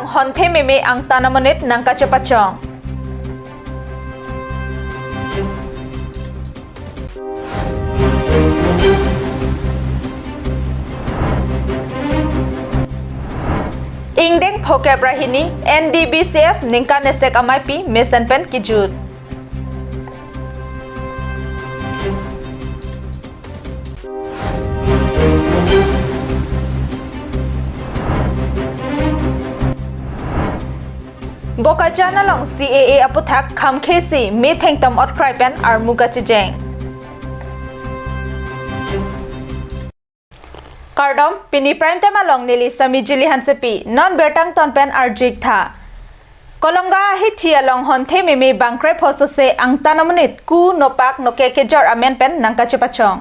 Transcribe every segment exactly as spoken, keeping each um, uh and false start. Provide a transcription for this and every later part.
Honthe meme angtan amonit nangkachepachong. Ingdeng phokep ra hini N D B C F ningkan esek ameipi mesen pen kijut. Bokajan along C A A aputhak khamkhesi methengtom otkrai pen armu kachijeng. Kardom, pini Prime Time along neli Sami Jili Hansepi, non birta angton pen arju-ik tha. Kolonga ahithi along honthe meme bangkrep hosose angtan amonit ku nopak noke kejor amen pen nangkachepachong.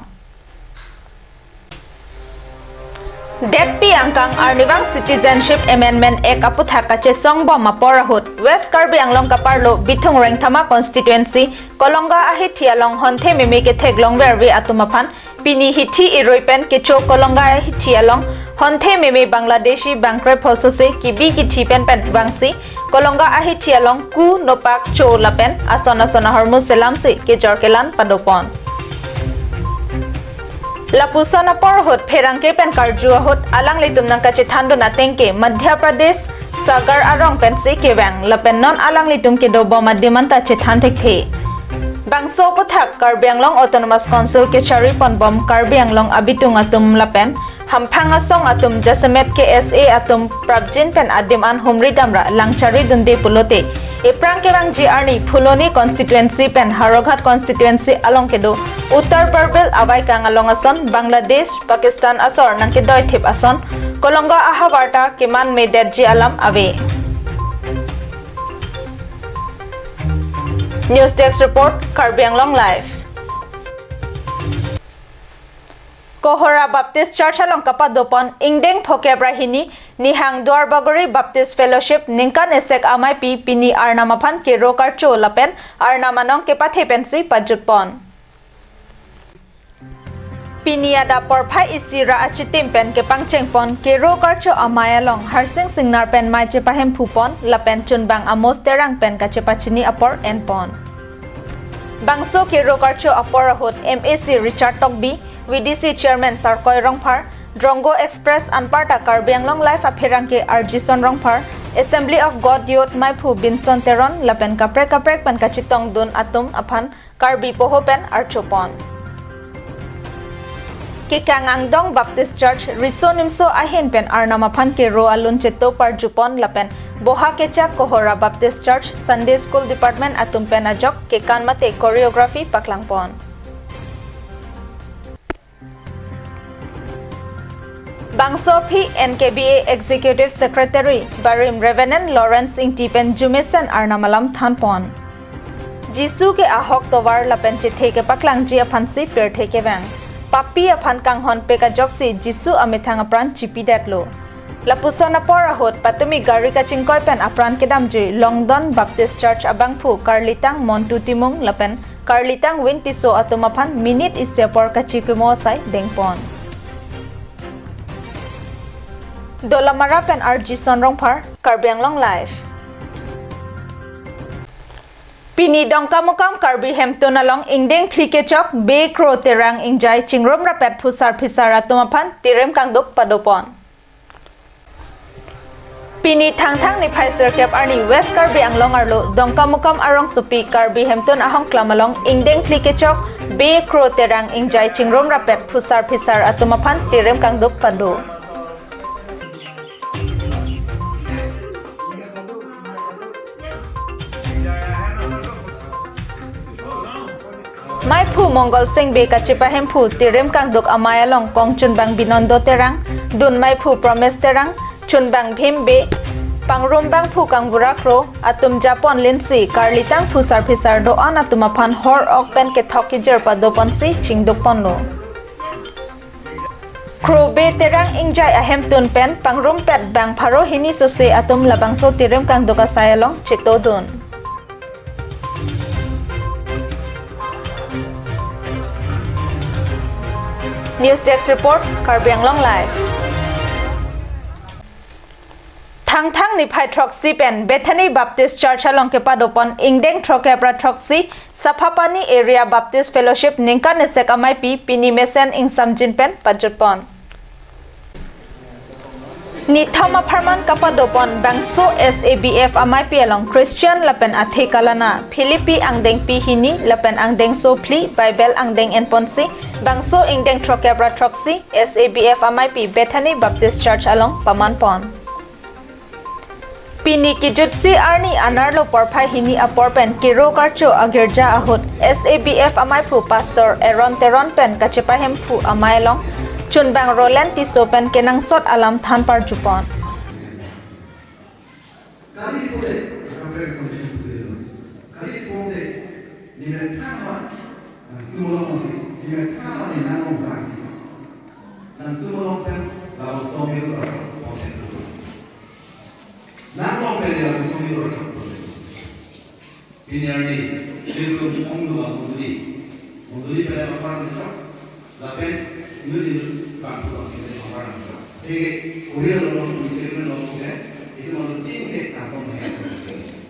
Detpi angkang arnivang Citizenship Amendment Act aputhak kachesong bom apor ahut West Karbi Anglong kaparlo Bithung Rengthama constituency Kolonga ahithi along honthe meme ketheklong verve atum aphan pini hithi irui pen kecho Kolonga ahithi along honthe meme Bangladeshi bangkrep hosose kibi kithi pen pen vangsi Kolonga ahithi along ku nopak cho lapen ason ason ahormu selamsi kejor kelan padopon. Lapuson apor ahut pherangke pen karju ahut alanglitum nangkachethandun atengke Madhya Pradesh Sagar arong pensi kevang lapen non alanglitum kedobom adim anta chethan thekthe. Bangso aputhak Karbi Anglong Autonomous Council kechari ponbom Karbi Anglong abitung atum lapen hamphang asong atum jasemet K S A atum prapjin pen adim an humri damra langchari dunde pulote, ephrang kevangji arni Phuloni constituency pen Howraghat constituency along kedo Uttar Barbil avaikang along ason Bangladesh, Pakistan asor nangkedoithip ason Kolonga ahavar ta keman medetji alam ave. News Desk Report, Karbi Anglong Live. Kohora Baptist Church along kapadopon ingdeng phokep ra hini nihang Duarbagori Baptist Fellowship ningkan esek ameipi pini Arnam aphan kero karcho lapen Arnam anong kepathe pensi pajutpon. Pini adap porphai isi ra achitim pen kepangchengpon kero karcho amei along Harsing Singnar pen mei chepahemphupon lapen chunbang Amos Terang pen kachepachini apor enpon. Bangso kero karcho apor ahut M A C Richard Tokbi, V D C Chairman Sarkoi Rongphar, Drongo Express anparta Karbi Anglong Live apherangke Arjison Rongphar, Assembly of God Youth meiphu Binson Teron lapen kaprek kaprek pen kachetongdun atum aphan Karbi poho pen archopon. Kekang Angdong Baptist Church riso nimso ahin pen Arnam aphan kero alun cheto parjupon lapen Boha Kechak Kohora Baptist Church Sunday School Department atum pen ajok kekan mate choreography paklangpon. Bangso aphi N K B A Executive Secretary Barim Reverend Lawrence Ingti pen jumesen Arnam alam thanpon. Jisu ke ahok tovar lapen chethe kepaklangji aphansi pirthe kevang. Papi aphan kanghon pek ajoksi Jisu amethang apran chipidetlo. Lapuson apor ahut patumi gari kachingkoi pen apran kedamjui Longdon Baptist Church abangphu Karlitang Montu Timung lapen Karlitang Win Tisso atum aphan minute isi apor kachipimo asai dengpon. Dolamara pen Arjison Rongphar, Karbi Anglong Live. Pini Dongkamukam Karbi Hemtun along ingdeng phli kechok Bey Kro Terang Ingjai chingrum rapet phusar phisar atum aphan tirim kangduk padopon. Pini Thangthang niphai sirkep arni West Karbi Anglong arlo Dongkamukam arongsopi Karbi Hemtun ahongklam along ingdeng phli kechok Bey Kro Terang Ingjai chingrum rapet phusar phisar atum aphan tirim kangduk pado. Meiphu Mongol Sing Bey kachepahemphu tirim kangduk amei along kongchunbang Binondo Terang, dun meiphu Promise Terang, chunbang Bhim Bey, pangrum bangphu Kangbura Kro atum japon linsi Karlitang phusar phisar do-an atum aphan hor ok pen kethok kejir padoponsi chingdukponlo. Kro Bey Terang Ingjai ahemtun pen pangrumpet bang pharo hini sose atum labangso tirim kangduk asai along chetodun. News Desk Report, Karbi Anglong Live. Thangthang niphai throksi pen Bethany Baptist Church along kepadopon ingdeng throkkep ra throksi Saphapani Area Baptist Fellowship ningkan esek ameipi pini mesen ingsamjin pen pajutpon. Nithom apharman kapadopon bangso S A B F ameipi along Christian lapen athe kalana Philippi angdengpi hini lapen angdengso phli Bible angdeng enponsi bangso ingdeng throkkep ra throksi S A B F ameipi Bethany Baptist Church along pamanpon. Pini kijutsi arni anerlo porphai hini apor pen Kero Karcho agirja ahut S A B F ameiphu Pastor Aaron Teron pen kachepahemphu amei along chunbang Roland Tisso pen kenangsot alam than parjupon. Kali pute, kaprek condition pute lo. Kali pute, ni men thama, nangtum along masih, ni men thama ni nang along masih. Nangtum along pen, labangso miru rachok pondet. Nang along pen, labangso miru rachok pondet. Pini arni, ilitum ongdung amondoli. Mondoli pen apa nangchok? Lapen, inut inut bangphu bangkethom aphan nangchok. Athe ke, Korea along, Israel along ke, itum anutin ke kangton he.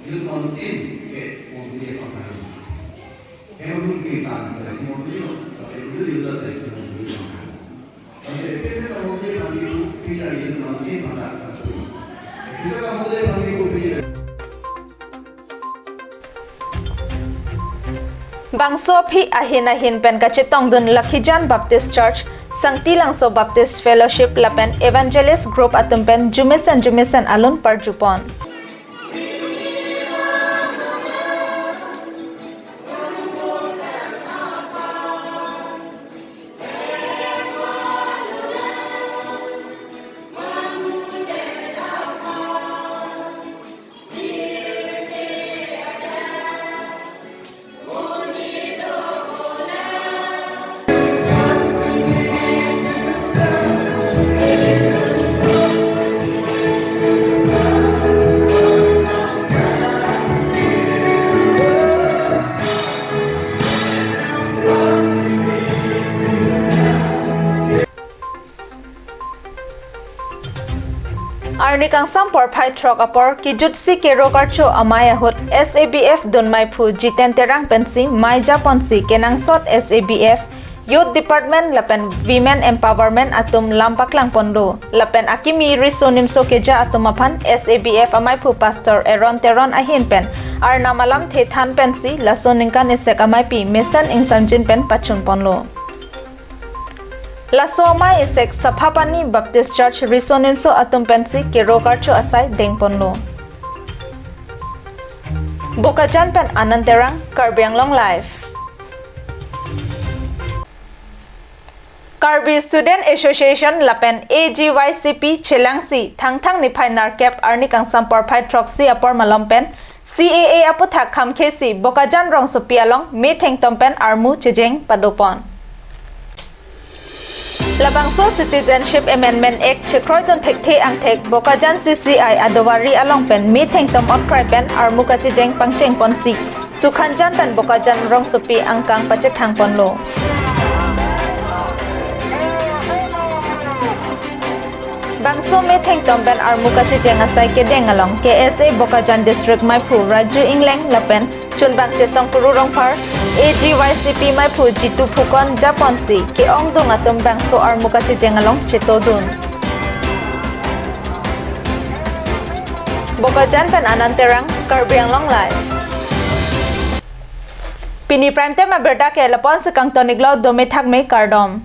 Itum anutin ke mondoli asong kangton. Hem atum ke tang sa si mondoli lo, lapen inut inut ta si mondoli asong kangton. Lasi Ephesus amondoli aphan kipu, pini arni itum anutin aphan ta kangton. Ephesus amondoli aphan kipu pini Bangso aphi ahin ahin pen kachetongdun Lakhijan Baptist Church, Sangti Langso Baptist Fellowship lapen Evangelist Group atum pen jumesen jumesen alun parjupon. Arni kangsam porphai throk apor kijutsi Kero Karcho amei ahut S A B F dunmeiphu Jiten Terang pensi mei japonsi kenangsot S A B F Youth Department lapen Women Empowerment atum lam paklangponlo. Lapen akimi riso nimso keja atum aphan S A B F ameiphu Pastor Aaron Teron ahin pen arnam alamthe than pensi laso ningkan esek ameipi mesen ingsamjin pen pachunponlo. Laso amei esek Saphapani Baptist Church riso nimso atum pensi Kero Karcho asai dengponlo. Bokajan pen Anand Terang, Karbi Anglong Live. Karbi Student Association lapen A G Y C P chelangsi Thangthang niphai nerkep arni kangsam porphai throksi apor malom pen C A A aphuthak khamkhesi Bokajan rongsopi along methengtom pen armu chejeng padopon. Labangso Citizenship Amendment Act chekroidun thekthe angthek Bokajan C C I aduari along pen methengtom otkrai pen armu kachejeng pangchengponsi Sukhanjan pen Bokajan rongsopi angkang pachethangponlo. Bangso methengtom pen armu kachejeng asai kedeng along K S A Bokajan District meiphu Raju Ingleng lapen chunbang Chesong Kuru Rongphar, A G Y C P meiphu Jitu Phukon japonsi ke-ongdung atum bangso armu kachejeng along chetodun. Bokajan pen Anand Terang, Karbi Anglong Live. Pini Prime Time abirta ke lapu-an si kangtoniklo, dome thakme, kardom.